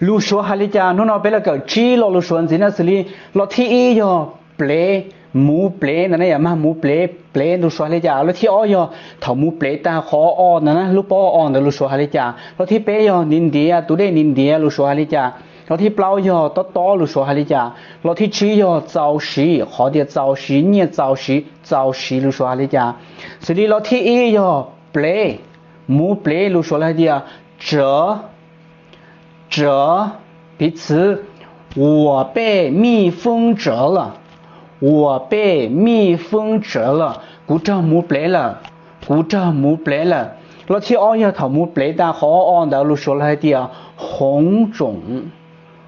Lus Suav hais li cas? Hnub no peb los kawm tsib lo lus Suav ntxiv na, xws li lo thib ib yog plev, mus plev ntawd na yom, mag mus plev, plev lus Suav hais li cas? Lo thib ob yog thaum mus plev tag qhov o ntawd na, lub pob o ntawd lus Suav hais li cas? Lo thib peb yog ntiav ntiav, tus dej ntiav ntiav lus Suav hais li cas? Lo thib plaub yog tob tob lus Suav hais li cas? Lo thib tsib yog txaus siv, qhov tias txaus siv, nyiaj txaus siv, txaus siv lus Suav hais li cas? Xws li lo thib ib yog plev, mus plev lus Suav lawv hais tias 蟄, 蟄, piv txwv, 我被蜜蜂蛰了, 我被蜜蜂蛰了, kuv raug mus plev lawm, kuv raug mus plev lawm. Lo thib ob yog thaum mus plev tag qhov o ntawd lus Suav lawv hais tias 红肿,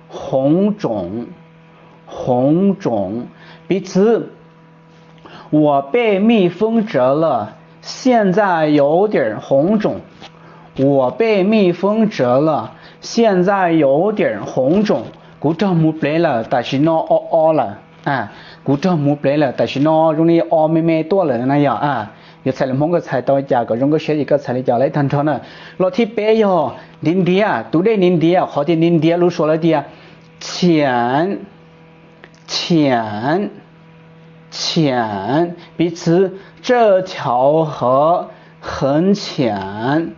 红肿, 红肿, piv txwv, 我被蜜蜂蛰了，现在有点儿红肿。我被蜜蜂蛰了，现在有点儿红肿。Kuv raug mus plev lawm, tam sim no o o lawm. Kuv raug mus plev lawm, tam sim no zoo li o me me tuaj lawm na yog. Yuav txhais lus Hmoob koj txhais tau cas, kom zoo nkauj siab ces koj txhais li cas los ib tag nrho na. Lo thib peb yog ntiav ntiav, tus dej ntiav ntiav, qhov tias ntiav ntiav lus Suav lawv tias 浅, 浅, 浅, piv txwv, 这条河很浅,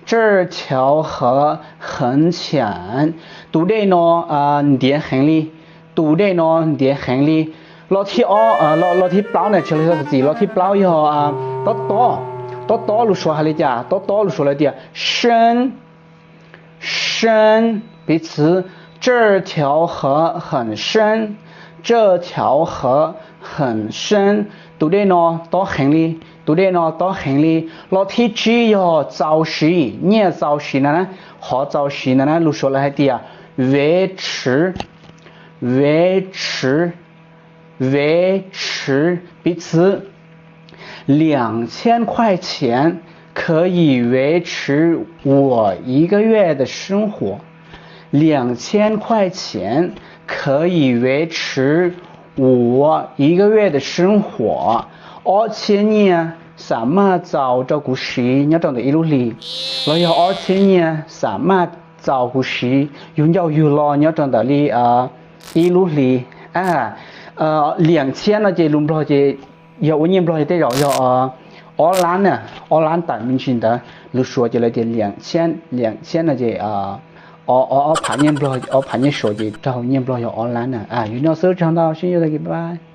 这条河很浅, tus dej no ntiav heev li, tus dej no ntiav heev li. Lo thib ob, lo thib plaub na, tsis yog txim, lo thib plaub yog tob tob, tob tob lus Suav hais li cas? Tob tob lus Suav lawv tias 深, 深, piv txwv, 这条河很深, 这条河很深, tus dej no tob heev li, tus dej no tob heev li. Lo thib tsib yog txaus siv, nyiaj txaus siv ntawd na, qhov txaus siv ntawd na lus Suav lawv hais tias 维持, 维持, 维持, piv txwv, 两千块钱可以维持我一个月的生活。两千块钱可以维持我一个月的生活。Ob txhiab nyiaj xam maj txaus rau kuv siv nyob rau ntawm ib lub hli, los yog ob txhiab nyiaj xam maj txaus kuv siv yug ncauj yug lo nyob rau ntawm li ib lub hli. Liam txhiab no ces lus Nplog ces yog ua nyiaj Nplog ces tej zaum yog ob lab na, ob lab tawm me ntsis ntawd. Lus Suav ces lawv tias liam txhiab, liam txhiab no ces ob phav nyiaj Nplog, ob phav nyiaj Suav ces raug nyiaj Nplog yog ob lab na. Yog li no xwb, tsaug ntau, sib ntsib dua, bye bye.